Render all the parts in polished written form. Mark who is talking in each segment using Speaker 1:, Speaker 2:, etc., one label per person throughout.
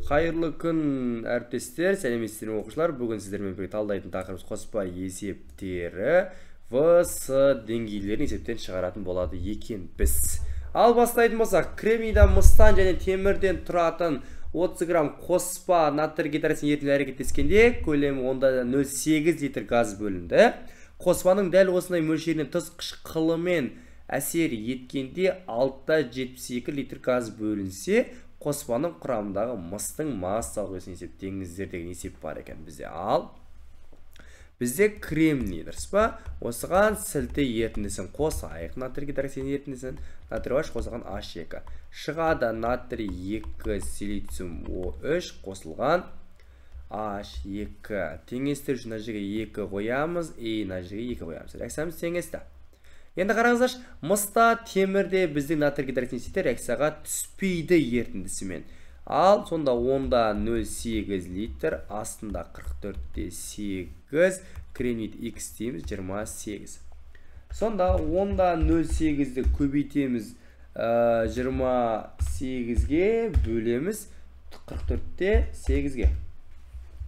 Speaker 1: Қайырлы күн, әріптестер, сәлеметсіздер ме, оқушылар? Бүгін сіздермен бірге талдайтын тақырыбымыз қоспа есептері, В, С деңгейлерін есептен шығаратын болады екенбіз. Ал бастайтын болсақ, кремнийдан, мыстан және темірден тұратын 30 грамм қоспа натрий гидроксид ерітіндімен әрекеттескенде көлемі 0,8 литр газ бөлінді. Қоспаның дәл осындай мөлшеріне тұз қышқылымен әсер еткенде 6,72 литр газ бөлінсе, қоспаның құрамындағы мыстың массалық үлесін есептеңіздер деген есеп бар екен бізде. Ал бізде кремний, дұрыс па? Осыған сілті ерітіндісін қосайық, натрий гидроксид ерітіндісін, натрий OH қосылған H2. Шығады натрий 2 силициум O3 қосылған H2. Теңестіру үшін мына жерге 2 қоямыз, и мына жерге 2 қоямыз. Реакциямыз теңесті. Енді қараңыздаршы, мыста, темірде біздің натрий гидроксид реакцияға түспейді ерітіндісімен. Ал сонда онда 0,8 литр, астында 44,8, кремний X дейміз 28. Сонда онда 0,8-ді көбейтеміз, 28-ге бөлеміз 44,8-ге.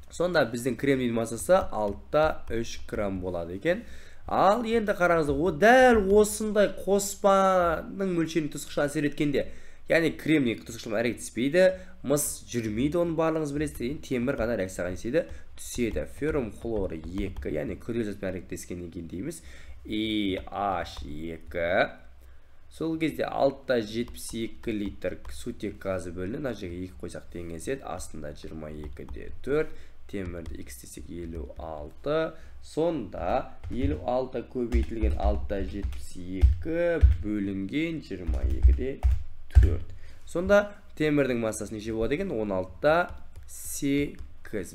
Speaker 1: Сонда біздің кремнийдің массасы 6,3 грамм болады екен. Ал енді қараңыздар, о дәл осындай қоспаның мөлшеріне тұз қышқылы әсер еткенде, яғни кремний тұз қышқылымен әрекеттеспейді, мыс жүрмейді, оның барлығыңыз білесіздер. Енді темір ғана реакцияға не істейді? Түседі. Феррум хлоры 2, яғни күрделі затпен әрекеттескеннен кейін дейміз, и H2. Сол кезде 6,72 литр сутек газы бөлінді. Мына жерге 2 қойсақ теңеседі, астында 22,4, темірді X десек 56. Сонда 56 көбейтілген 6,72 бөлінген 22,4. Сонда темірдің массасы неше болады екен? 16,8.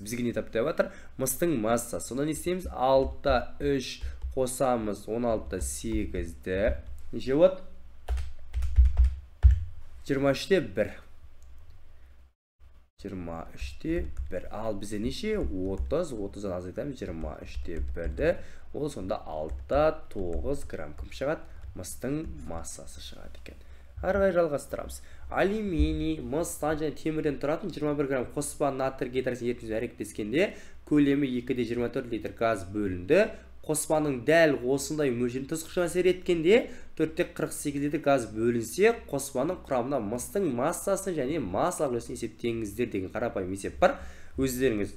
Speaker 1: Бізге не тап деп жатыр? Мыстың массасы. Сонда не істейміз? 6,3 қосамыз 16,8-ді. Неше болады? 23,1. 23,1. Ал бізде неше? 30. 30-дан азайтамыз 23,1-ді. Ол сонда 6,9 грамм кім шығады? Мыстың массасы шығады екен. Әрі қарай жалғастырамыз. Алюминий, мыс, және темірден тұратын 21 грамм қоспа натрий гидроксид ерітіндісімен әрекеттескенде көлемі 2,24 литр газ бөлінді. Қоспаның дәл осындай мөлшеріне тұз қышқылы әсер еткенде 4,48 литр газ бөлінсе, қоспаның құрамына мыстың массасын және массалық үлесін есептеңіздер деген қарапайым есеп бар. Өздеріңіз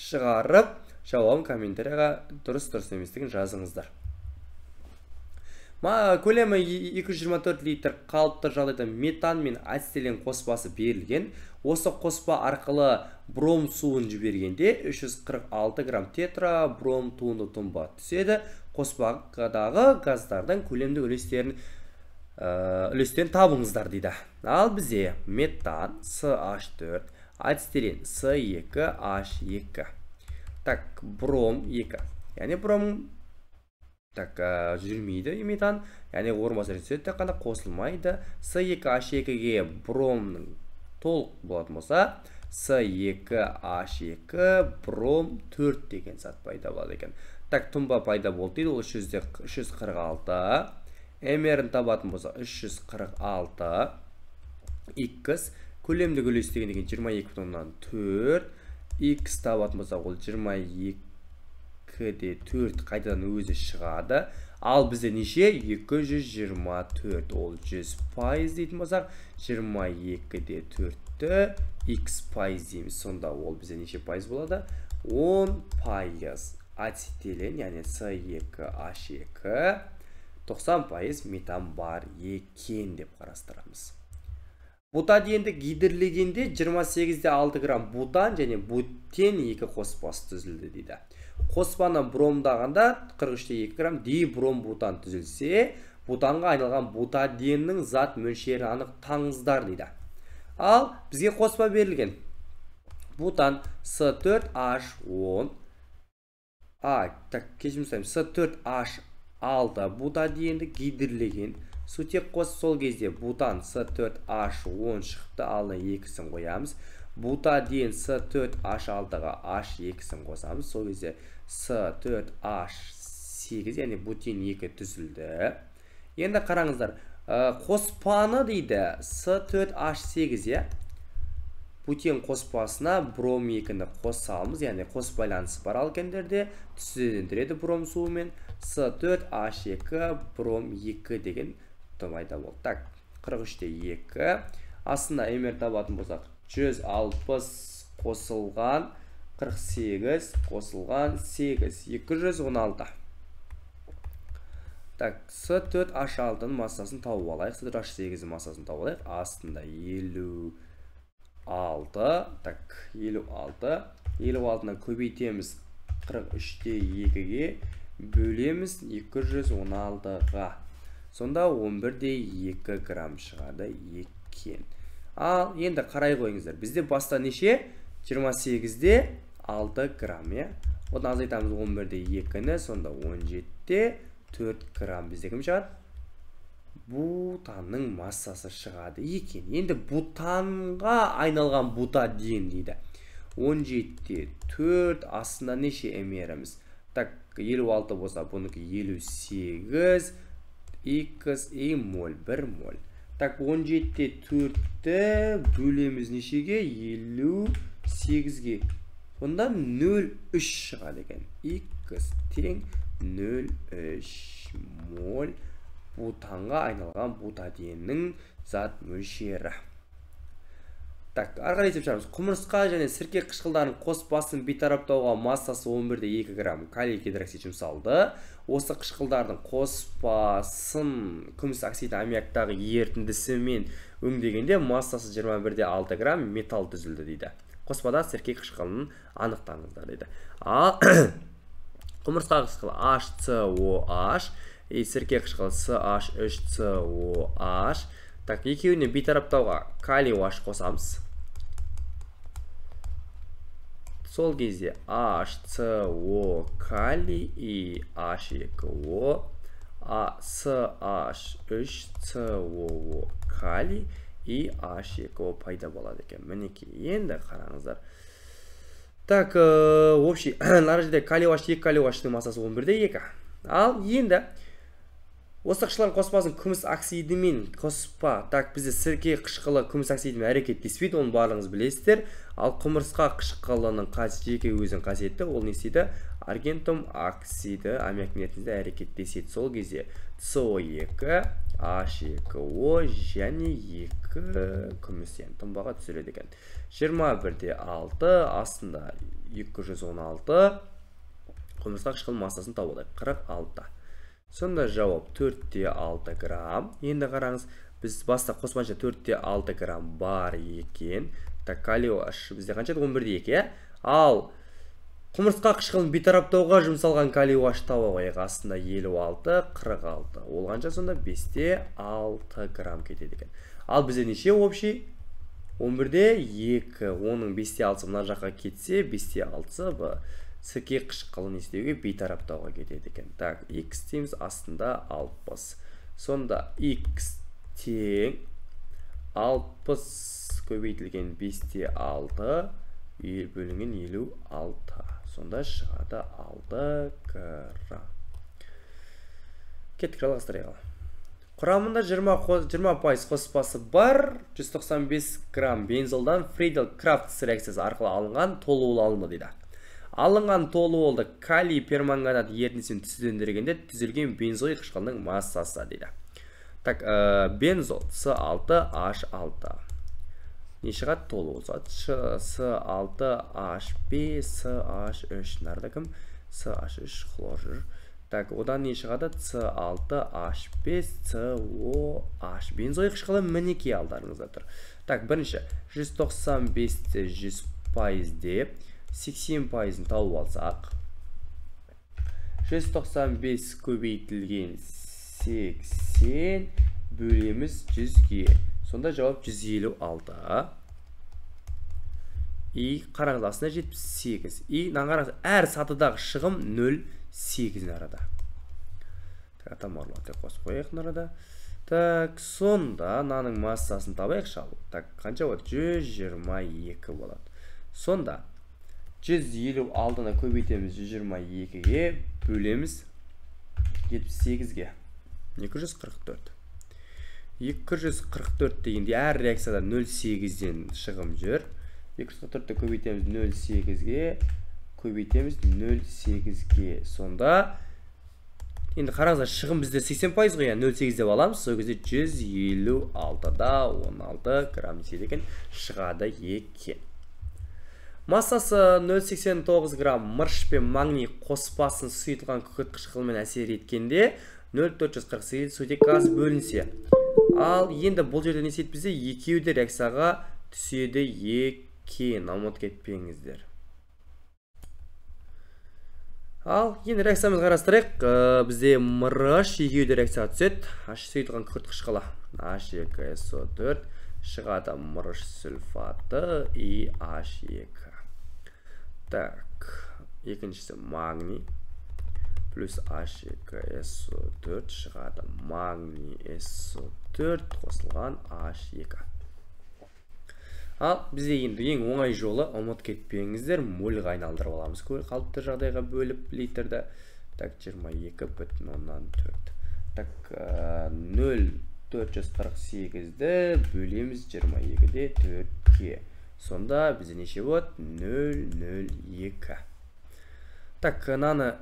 Speaker 1: шығарып, жауабын комментарияға дұрыс еместігін жазыңыздар. Көлемі 224 литр қалыпты жағдайда метан мен ацетилен қоспасы берілген. Осы қоспа арқылы бром суын жібергенде 346 грамм тетра бром туынды тұнба түседі. Қоспадағы газдардың көлемдік үлестерін табыңыздар дейді. Ал бізде метан CH4, ацетилен C2H2. Так, бром 2. Яғни бром так жүрмейді метан, яғни орынбасар түседі, тек қана қосылмайды. C2H2-ге бромның толық болатын болса, C2H2 бром 4 деген зат пайда болады екен. Так, тұнба пайда болды дейді, ол 346. МР-ін табатын болса 346 X көлемдік үлес деген екен 22,4. X табатын болса ол 22,4 қайтадан өзі шығады. Ал бізде неше? 224. Ол 100% дейтін болсақ, 22,4-ті X пайыз дейміз. Сонда ол бізде неше пайыз болады? 10% ацетилен, яғни C2H2, 90% метан бар екен деп қарастырамыз. Бутадиенді гидрлегенде 28,6 грамм бутан және бутен 2 қоспасы түзілді дейді. Қоспаны бромдағанда 43,2 грамм дибромбутан түзілсе, бутанға айналған бутадиеннің зат мөлшерін анықтаңыздар дейді. Ал бізге қоспа берілген. Бутан C4H10, так, кешірім сұраймын, C4H6 бутадиенді гидрлеген сутек қос, сол кезде бутан C4H10 шықты, алдына 2-сін қоямыз. Бутадиен C4H6-ға H2-сін қосамыз. Сол кезде C4H8, яғни бутен 2 түзілді. Енді қараңыздар, қоспаны дейді C4H8, иә? Бутен қоспасына бром 2-ні қосамыз, яғни қос байланысы бар алкендерде түстендіреді бром суымен. С4H2 бром 2 деген пайда болды. Так, 43-те 2. Астында мр табатын болсақ, 160 қосылған 48 қосылған 8, 216. Так, С4H6-ның массасын тауып алайық. С4H8-ның массасын тауып алайық. Астында 56. Так, 56. 56-ны көбейтеміз 43-те 2-ге, бөлеміз 216-ға. Сонда 11-де 2 грамм шығады екен. Ал енді қарай қойыңыздар. Бізде баста неше? 28-де 6 грамм, иә? Одан азайтамыз 11-де 2-ні, сонда 17-де 4 грамм бізде кім шығады? Бутанның массасы шығады екен. Енді бутанға айналған бутадиен дейді. 17-де 4, астында неше мріміз? Так, 56 болса, бұнікі 58, х и моль, 1 моль. Так, 17-де 4-ті бөлеміз нешеге? 58-ге. Сонда 0,3 шығады екен. Х тең 0,3 моль бутанға айналған бутадиеннің зат мөлшері. Так, ары қарай есеп шығарамыз. Құмырсқа және сірке қышқылдарының қоспасын бейтараптауға массасы 11-де 2 грамм калий гидроксид жұмсалды. Осы қышқылдардың қоспасын күміс оксид аммиактағы ерітіндісімен өңдегенде массасы 21-де 6 грамм металл түзілді дейді. Қоспада сірке қышқылын анықтаңыздар дейді. Ал құмырсқа қышқылы HCOH, и сірке қышқылы CH3COH. Так, екеуіне бейтараптауға калий OH қосамыз. Сол кезде HCO калий и H2O, А CH3COO калий и H2O пайда болады екен. Мінекей, енді қараңыздар. Так, общий, мына жерде калий OH, екі калий OH-тың массасы 11-де 2. Ал енді осы қышқылдың қоспасын күміс оксидімен қоспа. Так, бізде сірке қышқылы күміс оксидімен әрекеттеспейді, оны барлығыңыз білесіздер. Ал құмырсқа қышқылының жеке өзінің қасиеті, ол не істейді? Аргентум оксиді аммиактың ерітіндісінде әрекеттеседі. Сол кезде СО2, H2O және 2 күміс, яғни тұнбаға түсіреді екен. 21-де 6, астында 216, құмырсқа қышқылының массасын тауып алайық. 46. Сонда жауап 4-де 6 грамм. Енді қараңыз, біз баста қоспанша 4-де 6 грамм бар екен. Так, калий OH бізде қанша еді? 11-де 2, иә? Ал құмырсқа қышқылын бейтараптауға жұмсалған калий OH тауып алайық. Астында 56, 46. Ол қанша сонда? 5-де 6 грамм кетеді екен. Ал бізде неше общий? 11-де 2. Оның 5-де 6-сы мына жаққа кетсе, 5-де 6-сы б. Сірке қышқылын не істеуге? Бейтараптауға кетеді екен. Так, x дейміз, астында 60. Сонда x тең 60 көбейтілген 5-де 6 бөлінген 56. Сонда шығады 6 грамм. Кеттік, жалғастырайық. Құрамында 20% қоспасы бар 195 грамм бензолдан Фридел-Крафтс реакциясы арқылы алынған толуыл алынды дейді. Алынған толуылды калий перманганат ерітіндісімен түстендіргенде түзілген бензоил қышқылының массасы дейді. Так, бензол С6H6. Не шығады? Толуыл шығады. С6H5, CH3. Нарда кім? CH3 хлор жүр. Так, одан не шығады? С6H5, COH. Бензоил қышқылы мінекей алдарыңызда тұр. Так, бірінші 195-ті 100% деп 80%-ын тауып алсақ, 195 көбейтілген 80 бөлеміз 100-ге. Сонда жауап 156. И қараңыз, астына 78. И мынаны қараңыз, әр сатыдағы шығым 0,8 арада. Так, атом аралап деп қосып қояйық мына арада. Так, сонда мынаның массасын табайықшы ал. Так, қанша болады? 122 болады. Сонда 156-ны көбейтеміз 122-ге, бөлеміз 78-ге. 244. 244 дегенде әр реакцияда 0,8-ден шығым жүр. 244-ті көбейтеміз 0,8-ге, көбейтеміз 0,8-ге. Сонда енді қараңыздар, шығын бізде 80% ғой, 0,8 деп аламыз. Сол кезде 156,16 грамм екен шығады екен. Массасы 0,89 грамм мырыш пен магний қоспасын сұйытылған күкірт қышқылымен әсер еткенде 0,448 сутек газ бөлінсе. Ал енді бұл жерде не істейді бізде? Екеуі де реакцияға түседі екен. Ұмытып кетпеңіздер. Ал енді реакциямызды қарастырайық. Бізде мырыш екеуі де реакцияға түседі. H сұйытылған күкірт қышқылы H2SO4 шығады мырыш сульфаты и H2. Так, екіншісі магний плюс H2SO4 шығады магний SO4 қосылған H2. Ал бізде енді ең оңай жолы, ұмыт кетпеңіздер, мольға айналдырып аламыз. Қалыпты жағдайға бөліп литрді. Так, 22,4. Так, 0,448-ді бөлеміз 22,4-ке. Сонда бізде неше болады? 0,02. Так, мынаны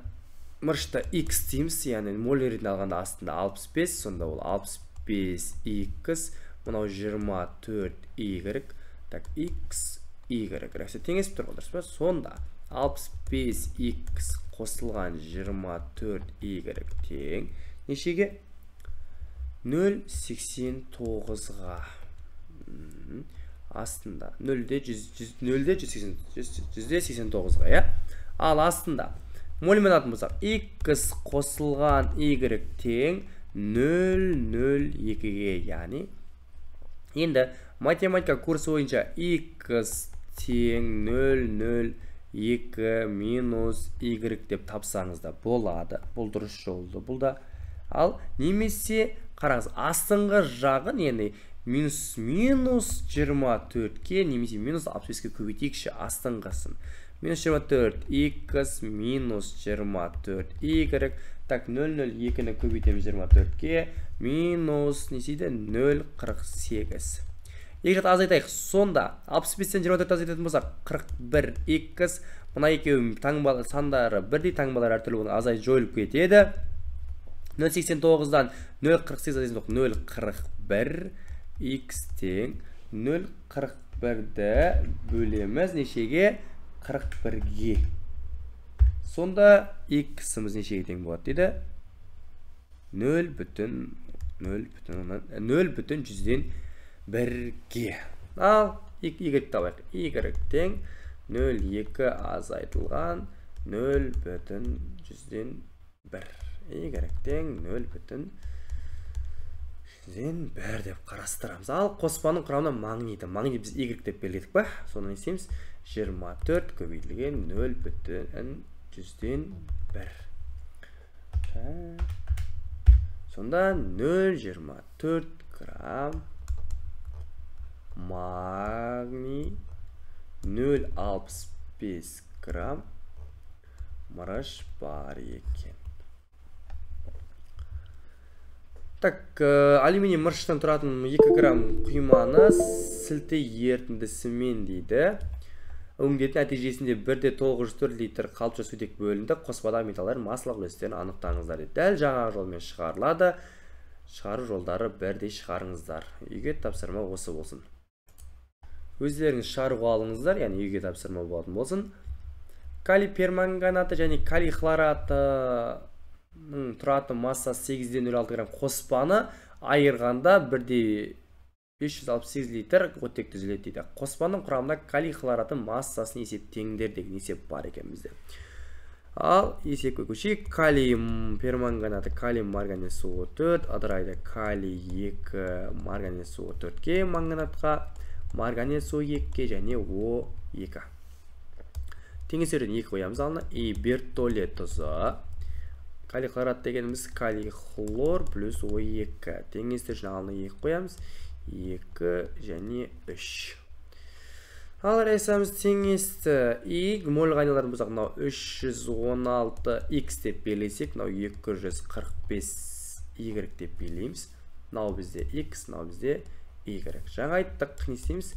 Speaker 1: мырышты x дейміз, яғни моль ретінде алғанда астында 65, сонда ол 65x, мынау 24y. Так, x, y реакция теңесіп тұр, дұрыс па? Сонда 65x қосылған 24y тең нешеге? 0,89-ға. Астында 0,89-ға, иә? Ал астында мольмен алатын болсақ, x қосылған y тең 0,02-ге, яғни енді математика курсы бойынша x тең 0,02 минус y деп тапсаңыз да болады. Бұл дұрыс жолды, бұл да. Ал немесе қараңыз, астыңғы жағын енді минус 24-ке немесе минус 65-ке көбейтейікші астыңғысын. Минус 24 x минус 24 y. Так, 0,02-ні көбейтеміз 24-ке, минус не істейді? 0,48. Екі жақты азайтайық. Сонда 65-тен 24 азайтатын болсақ, 41x. Мына екеуінің таңба сандары бірдей, таңбалар әртүрлі болған, азай жойылып кетеді. 0,89-дан 0,48 азайтсақ, 0,41 x тең 0,41-ді бөлеміз нешеге? 41-ге. Сонда x-іміз нешеге тең болады дейді? 0,01-ге. Ал y табайық. Y тең 0,2 азайтылған 0,1. Y тең 0,1 деп қарастырамыз. Ал қоспаның құрамында магнийді. Магнийді біз y деп белгіледік па? Соны не істейміз? 24 көбейтілген 0,1. Сонда 0,24 грамм магний, 0,65 грамм мырыш бар екен. Так, алюминий мырыштан тұратын 2 грамм құйманы сілті ерітіндісімен дейді. Өңдетін нәтижесінде 1,904 литр қалыпша сутек бөлінді. Қоспадағы металлдар массалық үлестерін анықтаңыздар дейді. Дәл жаңағы жолмен шығарылады. Шығару жолдары бірдей шығарыңыздар. Үйге тапсырма осы болсын. Өздеріңіз шығаруға алыңыздар, яғни үйге тапсырма болатын болсын. Калий перманганаты және калий хлоратының тұратын массасы 8,06 грамм қоспаны айырғанда 1,568 литр оттек түзіледі дейді. Қоспаның құрамында калий хлораты массасын есептеңдер деген есеп бар екен бізде. Ал есепке көшейік. Калий перманганаты калий марганец О4 ыдырайды калий 2 марганец О4-ке, манганатқа, марганец О2-ке және О2. Теңестерден 2 қоямыз алдына. И бертолет тұзы. Калий хлорат дегеніміз калий хлор плюс О2. Теңестер үшін алдына 2 қоямыз. 2 және 3. Ал реакциямыз теңесті. И мольға айналатын болсақ, мынау 316x деп белгілесек, мынау 245y деп белгілейміз. Мынау бізде x, мынау бізде y. Жаңа айттық, не істейміз?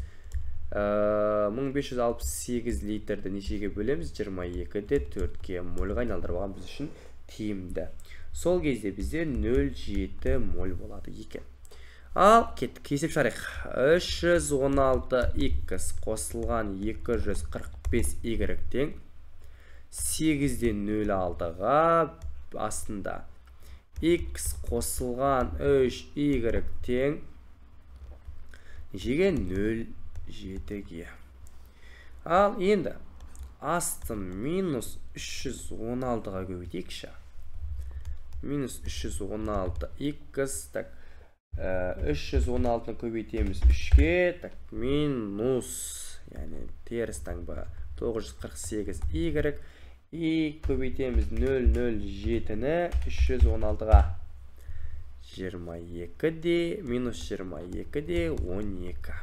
Speaker 1: 1568 литрді нешеге бөлеміз? 22-де 4-ке мольға айналдырып алған біз үшін тиімді. Сол кезде бізде 0,7 моль болады екен. Ал кеттік, есеп шығарайық. 316 x қосылған 245 y тең 8,06-ға астында x қосылған 3 y тең нешеге? 0,7-ге. Ал енді астын минус 316-ға көбейтейікші. Минус 316 x, так, 316-ны көбейтеміз 3-ге, так, минус, яғни теріс таңба 948 y, и көбейтеміз 0,07-ні 316-ға. 22-де, минус 22-де 12.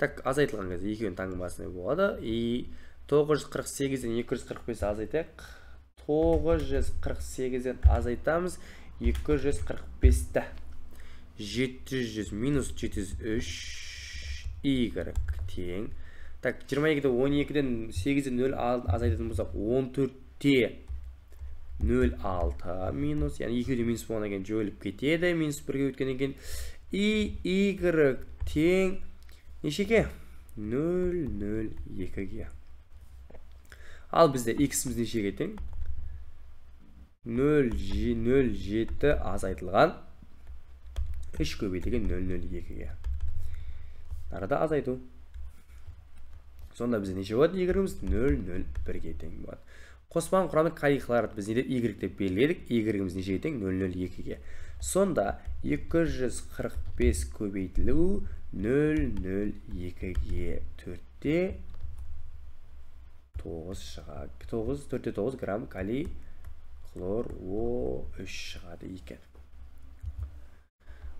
Speaker 1: Так, азайтылған кезде екеуінің таңбасына болады. И 948-ден 245 азайтайық. 948-ден азайтамыз 245-ті. 700 минус 703 y тең. Так, 22-де 12-ден 8-ден 0 азайтатын болсақ, 14-те 0,6 минус, яғни екеуі де минус болғаннан кейін жойылып кетеді, минус 1-ге өткеннен кейін. И y тең нешеге? 0,02-ге. Ал бізде x-іміз нешеге тең? 0,07 азайтылған 3 көбейтілген 0,02-ге. Арада азайту. Сонда бізде неше болады? Y-іміз 0,01-ге тең болады. Қоспаның құрамында калий хлорид біз не деп Y деп белгіледік. Y-іміз нешеге тең? 0,02-ге. Сонда 245 көбейтілу 0,02-ге 4-те 9 шығады. 4-те 9 грамм калий хлор О3 шығады екен.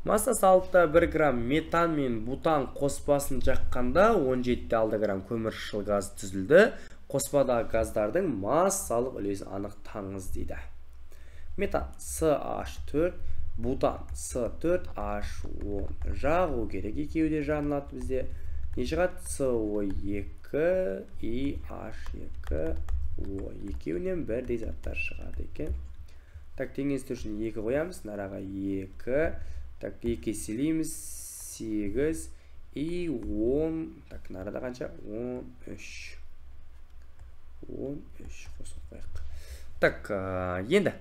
Speaker 1: Массасы 6,1 грамм метан мен бутан қоспасын жаққанда 17,6 грамм көмірқышқыл газ түзілді. Қоспадағы газдардың массалық үлесін анықтаңыз дейді. Метан CH4, бутан C4H10 жағу керек, екеуі де жанылады бізде. Не шығады? CO2 и H2O, екеуінен бірдей заттар шығады екен. Так, теңестіру үшін 2 қоямыз, нараға 2, так, 2 еселейміз, 8 и 10, так, нарада қанша? 13. 13 қосып қояйық. Так, енді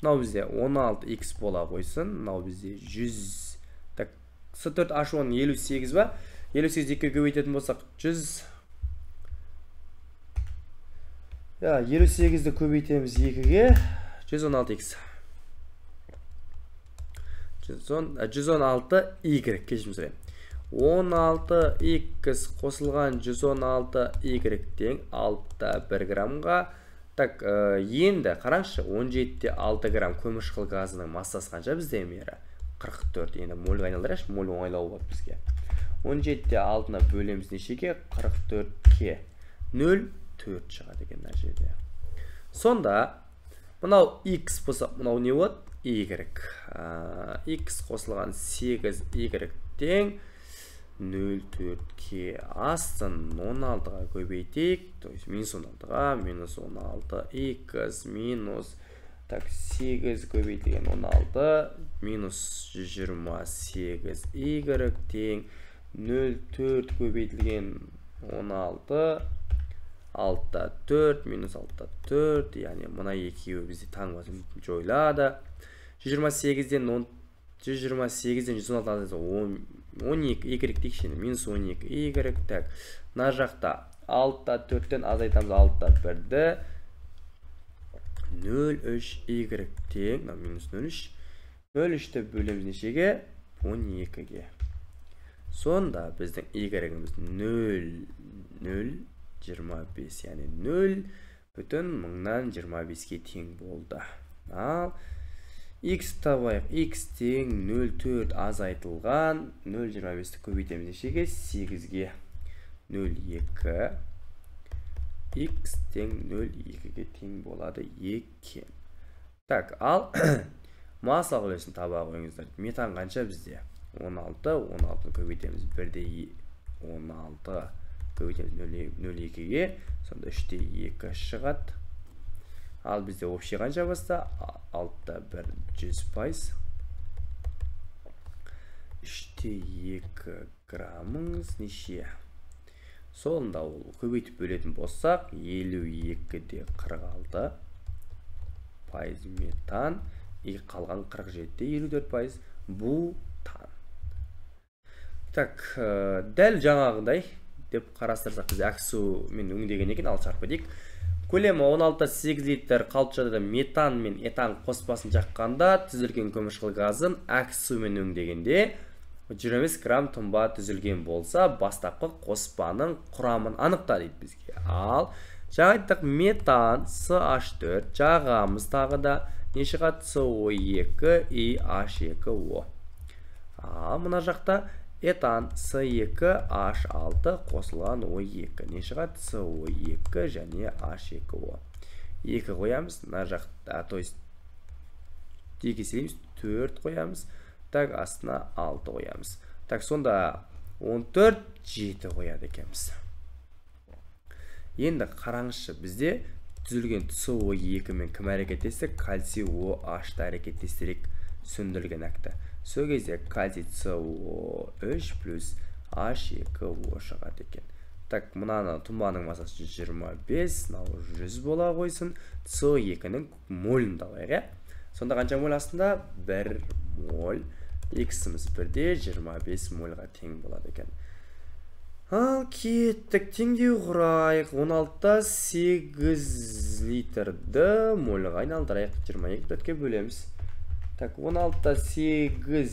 Speaker 1: мынау бізде 16x бола қойсын, мынау бізде 100, так, С4H10 58 ба? 58 2-ге көбейтетін болсақ 100. 58-ді көбейтеміз 2-ге, 116x. 116 y, кешірім сұраймын. 16x қосылған 116 y тең 6,1 граммға. Так, енді қараңызшы, 17,6 грамм көмірқышқыл газының массасы қанша бізде мері? 44. Енді мольға айналдырайықшы, моль оңайлау болады бізге. 17,6-ны бөлеміз нешеге? 44-ке. 0,4 шығады екен мына жерде. Сонда мынау x болса, мынау не болады? Y. X қосылған 8 y тең 0,4-ке. Астын 16-ға көбейтейік, то есть минус 16-ға, минус 16 x минус, так, 8 көбейтілген 16 минус 128 y тең 0,4 көбейтілген 16, 6,4 минус 6,4, яғни мына екеуі бізде таңбасы жойылады. 128-ден 116 12 y дейікші, минус 12 y. Так, мына жақта 6,4-тен азайтамыз 6,1-ді, 0,3 y тең, мына минус 0,3, 0,3-ті бөлеміз нешеге? 12-ге. Сонда біздің y-іміз 0,025, яғни 0,025-ге тең болды. Ал x табайық. X тең 0,4 азайтылған 0,25-ті көбейтеміз нешеге? 8-ге. 0,2 x тең 0,2-ге тең болады екен. Так, ал массалық үлесін таба қойыңыздар. Метан қанша бізде? 16, 16-ны көбейтеміз 1-де 16 көбейтеміз 0,2-ге, сонда 3,2 шығады. Ал бізде общий қанша баста? 6,1 100%. 3,2 граммыңыз неше? Сонда ол көбейтіп бөлетін болсақ, 52,46 пайыз метан, и қалған 47,54% бутан. Так, дәл жаңағыдай деп қарастырсақ, біз әксумен өңдеген екен, ал шарпы дейік. Көлемі 16,8 литр қалыпты жағдайда метан мен этан қоспасын жаққанда түзілген көмірқышқыл газын әксумен өңдегенде 25 грамм тұнба түзілген болса, бастапқы қоспаның құрамын анықта дейді бізге. Ал жаңа айттық, метан CH4 жағамыз, тағы да не шығады? CO2 и H2O. Ал мына жақта этан C2H6 қосылған O2 не шығады? CO2 және H2O. 2 қоямыз, мына жақта, то есть 2 еселейміз, 4 қоямыз. Так, астына 6 қоямыз. Так, сонда 14, 7 қояды екенбіз. Енді қараңызшы, бізде түзілген CO2 мен кім әрекеттесті? Кальций OH-ты әрекеттестірек сөндірілген әкті. Сол кезде кальций CO3 плюс H2O шығады екен. Так, мынаны тұнбаның массасы 125, мынау 100 бола қойсын. CO2-нің молін алайық, иә? Сонда қанша моль астында? 1 моль. X-іміз 1,25 мольға тең болады екен. Ал кеттік, теңдеу құрайық. 16,8 литрді мольға айналдырайық. 22 төртке бөлеміз. Так, 16,8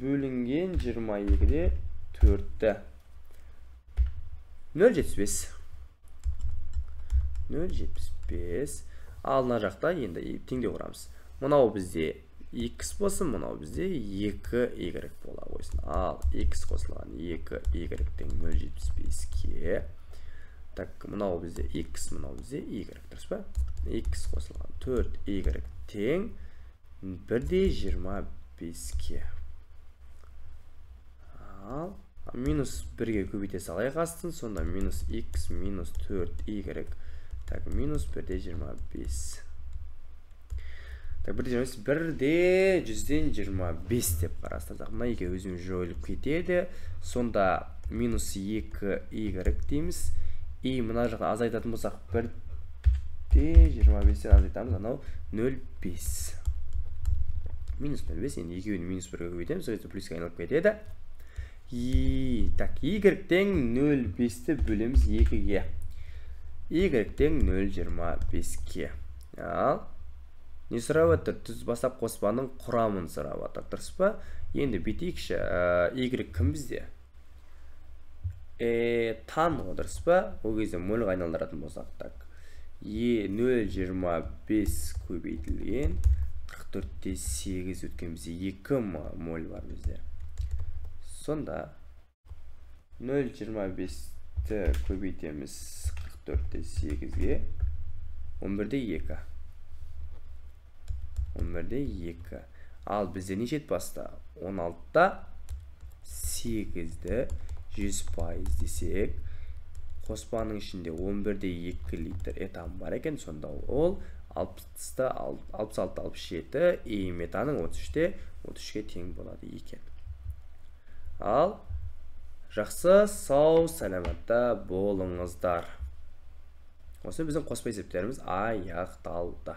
Speaker 1: бөлінген 22,4-ті. 0,75. 0,75. Ал мына жақта енді теңдеу құрамыз. Мынау бізде x болсын, мынау бізде 2y бола қойсын. Ал x қосылған 2y тең 0,75-ке. Так, мынау бізде x, мынау бізде y, дұрыс па? X қосылған 4y тең 1,25-ке. Ал минус 1-ге көбейте салайық астын, сонда минус x минус 4y, так, минус 1,25. Так, 1,125 деп қарастырсақ, мына екеуі өзімен жойылып кетеді. Сонда минус 2y дейміз. И мына жақта азайтатын болсақ, 1,25-тен азайтамыз, анау 0,5. Минус 0,5, енді екеуін минус 1-ге көбейтеміз, сол кезде плюске айналып кетеді. И, так, y тең 0,5-ті бөлеміз 2-ге. Y тең 0,25-ке. Ал не сұрап жатыр? Түз бастап қоспаның құрамын сұрап жатыр, дұрыс па? Енді бүйтейікші, y кім бізде? Тан ғой, дұрыс па? Ол кезде мольға айналдыратын болсақ, так, 0,25 көбейтілген 44,8, өткен бізде 2 моль бар бізде. Сонда 0,25-ті көбейтеміз 44,8-ге, 11,2. 11,2. Ал бізде неше баста? 16,8-ді 100% десек, қоспаның ішінде 11,2 литр этан бар екен, сонда ол 66,67 и метанның 33-ке тең болады екен. Ал жақсы, сау, саламатта болыңыздар. Осы біздің қоспа есептеріміз аяқталды.